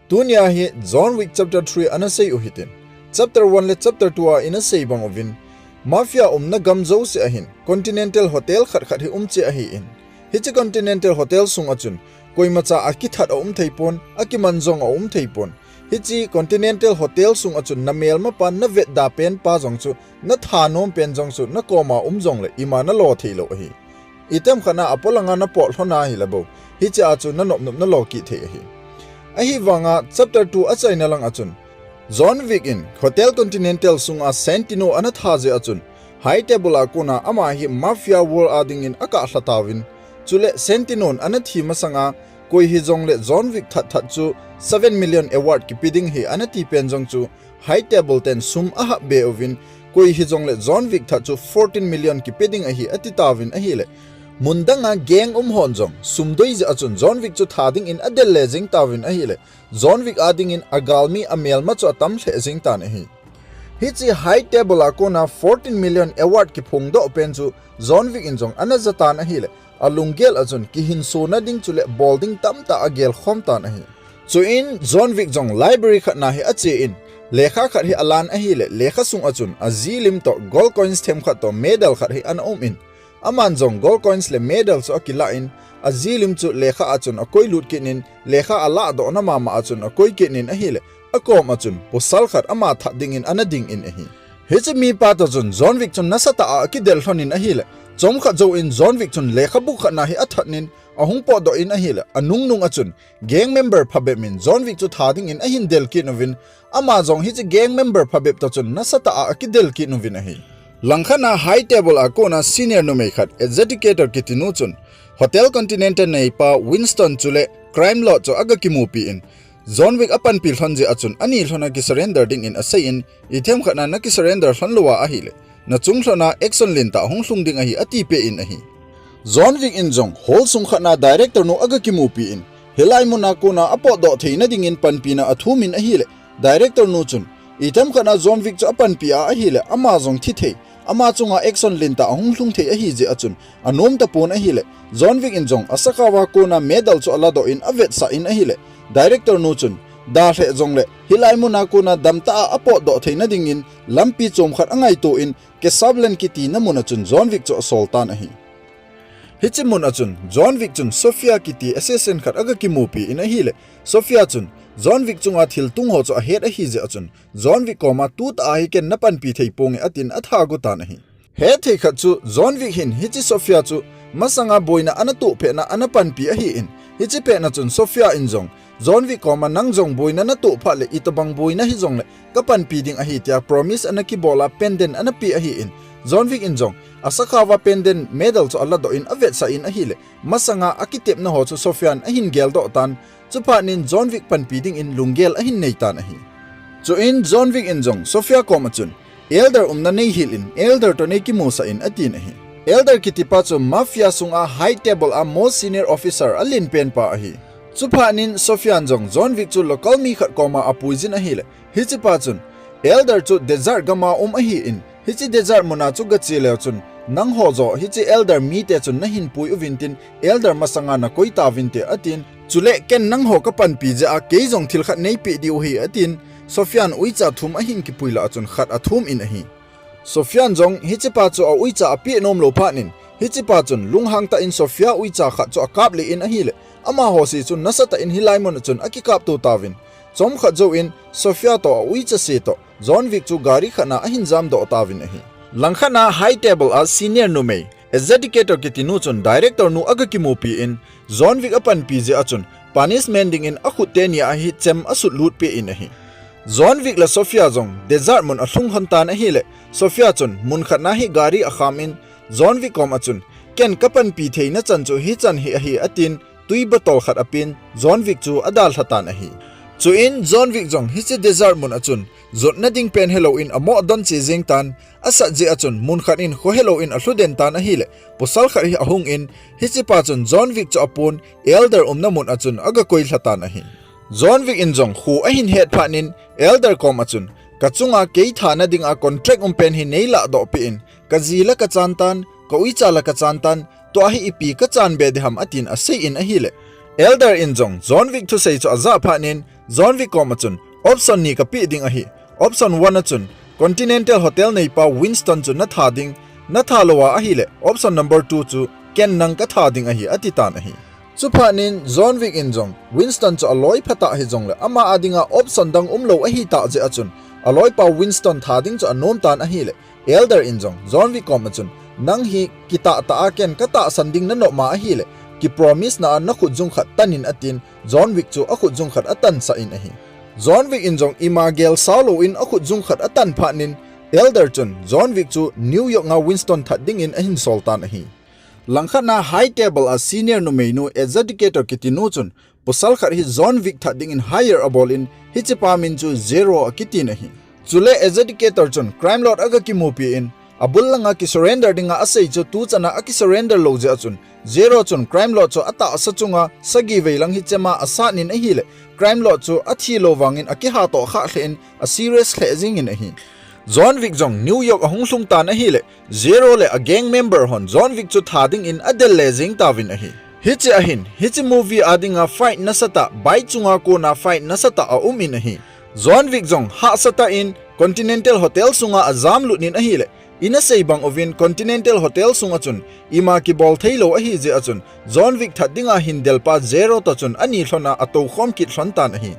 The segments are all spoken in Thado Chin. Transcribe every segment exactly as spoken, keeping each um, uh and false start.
Tunia hi John Wick Chapter three ana sei u hitin. Chapter one le Chapter two a ina sei bang uvin, Mafia umna gam jouse ahin Continental Hotel khat khat hi um cheh ahin. Hiche Continental Hotel sunga chun koimacha akithat aum thei pon, akiman jong aum thei pon. Hiche Continental Hotel sunga chun na melma pa, na vetda pen pa jong chu, na thanom pen jong chu na koma um jongle ima na lo thei lou ahi. Item khat na apolanga na pot lhona hi le bou, hichea chu na nopnop na lo kit thei ahi. Ahivanga Chapter two achaina langa chun John Wick in Hotel Continental sunga Santino ana tha jeh a chun High Table a kona ama hi Mafia World a dingin akah lha tauvin. Chule Santino in ana thi masanga koi hijongle John Wick that that chu seven million award kipe ding ahi ana ti pen jong chu High Table ten sum ahap be uvin, koi hijongle John Wick that chu fourteen million kipe ding ahi ati tauvin ahile, mun danga gang um hon jong sum doi jeh a chun John Wick chu tha dingin adel le jeng tauvin ahile, John Wick a dingin agalmi amelma chu atam lheh jeng tan ahi. Hiche High Table a kona fourteen million award kiphongdoh pen chu John Wick in jong ana ja tan ahile, alunggel a chun kihinsona ding chule bol ding tamtah agel khom tan ahi. Chuin John Wick jong library khat na hi ache in, lekha khat hi alan ahile, lekha sunga chun aji lim toh gold coins themkhat toh medal khat hi ana um in, aman jong gold coins le medal chu akilah in, aji lim chu lekha a chun akoi lut kit in, lekha alah dohna mama a chun akoi kit in ahile, akom a chun pasal khat ama that dingin ana ding in ahi. Hiche mipa toh chun John Wick chun nasatah a akidel lhon in ahile, chomkhat jouvin John Wick chun lekhabu khat na hi athat in ahung potdoh in ahile, anungnung a chun gang member phabep in John Wick chu tha dingin ahin del kit uvin, ama jong hiche gang member phabep toh chun nasatah a akidel kit uvin ahi. Langkhat na High Table a kona senior numei khat, Adjudicator kiti nu chun Hotel Continental neipa Winston chule Crime Lord chu aga kimupi in, John Wick apanpi lhon jeh a chun ani lhona kisurrender dingin asei in, item khat na nakisurrender lhon louva ahile, nachung lhona action lentah hung lhung ding ahi atipeh in ahi. John Wick in jong hall sung khat na director nu aga kimupi in, hilai muna kona apotdoh theina dingin panpina athum in ahile, director nu chun, item khat na John Wick chu apanpi a ahile, ama jong thi thei, ama chunga action lentah ahung lhung thei ahi jeh a chun, anom tapon ahile, John Wick in jong asakhao a kona medal chu aladoh in avetsah in ahile, director nu chun, dalheh jongle, hilai muna kona damtah a apotdoh theina dingin lampi chom khat angaito in, Casablanca kiti na mun a chun John Wick chu asol tan ahi. Hiche mun a chun John Wick chun Sofia kiti assassin khat aga kimupi in ahile, Sofia chun John Wick chunga thil tung ho chu ahet ahi jeh a chun, John Wick koma tutah a hi ken napanpi thei ponge atin atha gu tan ahi. Hethei khat chu John Wick hin hiche Sofia chu masanga boina ana toh pet na ana panpi ahi in, hiche pet na chun Sofia in jong John Wick koma nang jong boina natoh phat le itobang boina hijongle kapanpi ding ahi tia promise ana kibol a pendant ana pe ahi in, John Wick in jong asakhao a pendant medal chu aladoh in avetsah in ahile, masanga akitepna ho chu Sofia in ahin geldoh tan, chuphat in John Wick panpi dingin lunggel ahin nei tan ahi. Chuin John Wick in jong Sofia koma chun, Elder umna neihil in, Elder toh neikimusah in atin ahi. Elder kiti pa chu Mafia sunga High Table a most senior officer alen pen pa ahi. Chuphat in Sofia in jong John Wick chu local mi khat koma apui jin ahile, hiche pa chun, Elder chu desert gam a um ahi in, hiche desert mun a chu gache leu chun, nangho joh hiche Elder mite chun nahin pui uvin tin, Elder masanga nakoi tauvin te atin, chule ken nangho kapanpi jeh a kei jong thil khat neipeh diu ahi atin, Sofia in uicha thum ahin kipui lah a chun khat athum in ahi. Sofia in jong hiche pa chu auicha apeh nom lou phat in, hiche pa chun lunghang tah in Sofia uicha khat chu akap lih in ahile, amaho se chun nasatah in hilai mun a chun akikap to tauvin, chomkhat jouvin Sofia toh auicha se toh John Wick chu gari khat na ahin jamdoh tauvin ahi. Langkhat na High Table a senior numei, Adjudicator kiti nu chun director nu aga kimupi in, John Wick apanpi jeh a chun punishment dingin akhut teni a hi chem asut lut peh in ahi. John Wick le Sofia jong desert mun alhung lhon tan ahile, Sofia chun mun khat na hi gari akham in, John Wick koma chun, ken kapanpi theina chan chu hichan hi ahi atin, tui bottle khat apen, John Wick chu adalha tan ahi. Chuin John Wick jong hiche desert mun a chun jotna ding pen helou in amoh don che jeng tan, asat jeh a chun mun khat in kho helou in alhu den tan ahile, pasal khat hi ahung in, hiche pa chun John Wick chu apon Elder umna mun a chun aga koi lha tan ahi. John Wick in jong kho ahin het phat in, Elder koma chun, kachunga kei thana dinga contract um pen hi neilah doh peh in, kaji la kachan tan, kauicha la kachan tan, tua hi ipi kachan be ding ham atin asei in ahile, Elder in jong John Wick thusei chu ajah phat in, John Wick kom a chun, option ni kapeh ding ahi. Option one a chun, Continental Hotel neipa Winston chu natha ding, natha lou a ahile, option number two chu, ken nang katha ding ahi, ati tan ahi. Chuphat in John Wick in jong, Winston chu aloi phatah hijongle, ama a dinga option dang umlou ahitah jeh a chun, aloipa Winston tha ding chu anom tan ahile, Elder in jong, John Wick kom a chun, nang hi kitah tah a ken katahsan ding nanop ma ahile, kipromise na a nakhut jung khat tan in atin, John Wick chu akhut jung khat atansah in ahi. John Wick in jong ima gel sao louvin akhut jung khat atan phat in, Elder chun, John Wick chu New York a Winston that dingin ahin sol tan ahi. Langkhat na high table a senior numeinu Adjudicator kitinu chun, pasal khat hi John Wick that dingin hire abol in, hichepa min chu Zero akitin ahi. Chule Adjudicator chun Crime Lord aga kimupi in, abul langa kisurrender dinga asei chu tuchan a akisurrender lou jeh a chun, Zero chun Crime Lord chu atahsa chunga sagi vei lang hi chema asat in ahile, Crime Lord chu athi lou vangin akihatoh khah lheh in, aserious lheh jingin ahi. John Wick jong New York ahung lhung tan ahile, Zero le a gang member hon John Wick chu that dingin adel le jing tauvin ahi. Hiche ahin, hiche movie a dinga fight nasatah, bike chunga kona fight nasatah aum in ahi. John Wick jong hahsatah in Continental Hotel sunga ajam lut in ahile, ina sei bang uvin Continental Hotel sunga chun ima kibol theilou ahi jeh a chun, John Wick that dinga hin delpa Zero toh chun ani lhon a atoukhom kit lhon tan ahi.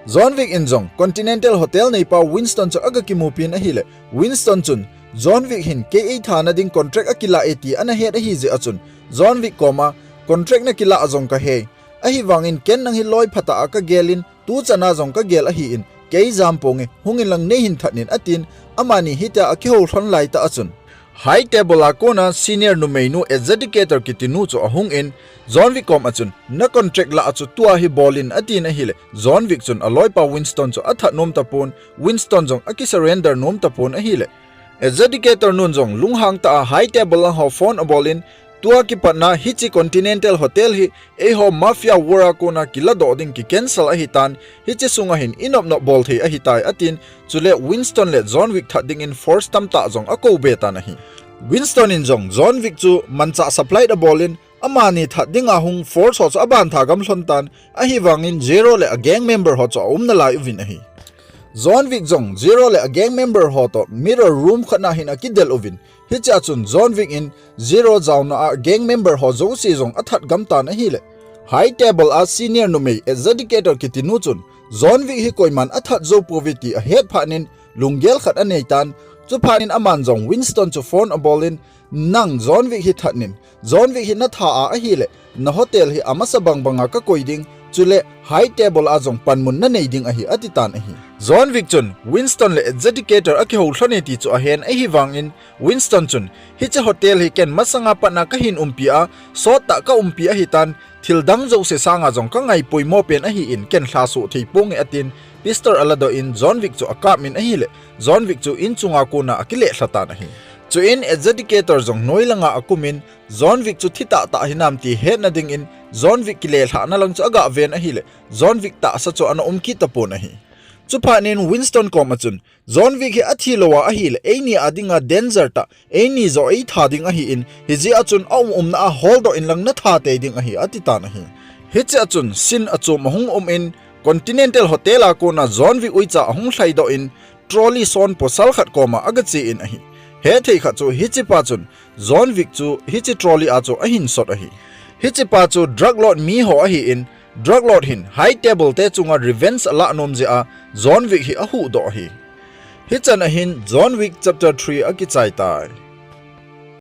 John Wick in jong Continental Hotel neipa Winston chu aga kimupi in ahile, Winston chun, John Wick hin kei eithana ding contract akilah e ti ana het ahi jeh a chun, John Wick kom a, contract nakilah jong kahe. Ahivangin ken nang hi loi phatah a kagel in, tuchan a jong kagel ahin, kei jam ponge, hungin lang neihin that in atin, amani hitia akihou lhon laitah a chun, high table a kona senior numeinu Adjudicator kitinu chu ahung in, John Wick kom a chun, na contract lah a chu tua hi bol in atin ahile, John Wick chun aloipa Winston chu athat nom tapon, Winston jong akisurrender nom tapon ahile, Adjudicator nun jong lunghang tah a high table lang ho phone abol in, tua kipatna hiche Continental Hotel hi eiho Mafia War a kona kiladoh ding kicancel ahitan, hiche sunga hin inop nop bol thei ahitai atin, chule Winston le John Wick that dingin force tamtah jong akou be tan ahi. Winston in jong John Wick chu manchah supply abol in, amani that dinga hung force ho chu aban tha gam lhon tan, ahivangin Zero le a gang member ho chu aum nalai uvin ahi. John Wick jong Zero le a gang member ho toh mirror room khat na hin akidel uvin, hichea chun John Wick in Zero jaona a gang member ho jouse jong athat gam tan ahile, high table a senior numei Adjudicator kitinu chun John Wick hi koiman athat jou pouve ti ahet phat in lunggel khat anei tan, chuphat in aman jong Winston chu phone abol in, nang John Wick hi that in, John Wick hi natha a ahile, na hotel hi amasa bang banga kakoi ding, chule high table a jong panmun nanei ding ahi, ati tan ahi. John Wick chun Winston le Adjudicator akihou lhon e ti chu ahen ahivangin, Winston chun, hiche hotel hi ken masanga patna kahin umpi a, sottah kaumpi ahitan, thil dang jouse sanga jong kangai poimo pen ahin, ken lhasoh thei ponge atin, pistol aladoh in John Wick chu akap in ahile, John Wick chu in chunga kona akilelha tan ahi. Chuin Adjudicator jong noi langa akumin, John Wick chu thi tahtah hinam ti hetna dingin, John Wick kilelhahna lang chu agah ven ahile, John Wick tahsa chu ana um kit tapon ahi. Chuphat in Winston kom a chun, John Wick hi athi lou a ahile, eini a dinga danger tah, eini joh eitha ding ahin, hijeh a chun aum umna a holdoh in lang natha tei ding ahi, ati tan ahi. Hichea chun scene achom ahung um in, Continental Hotel a kona John Wick uicha ahung lhaidoh in, trolley son pasal khat koma agache in ahi. Hethei khat chu hichepa chun, John Wick chu hiche trolley a chu ahin sot ahi. Hichepa chu drug lord mi ho ahin, drug lord hin high table te chunga revenge alah nom jeh a John Wick hi ahuhdoh ahi. Hichan ahin John Wick Chapter three akichai tai.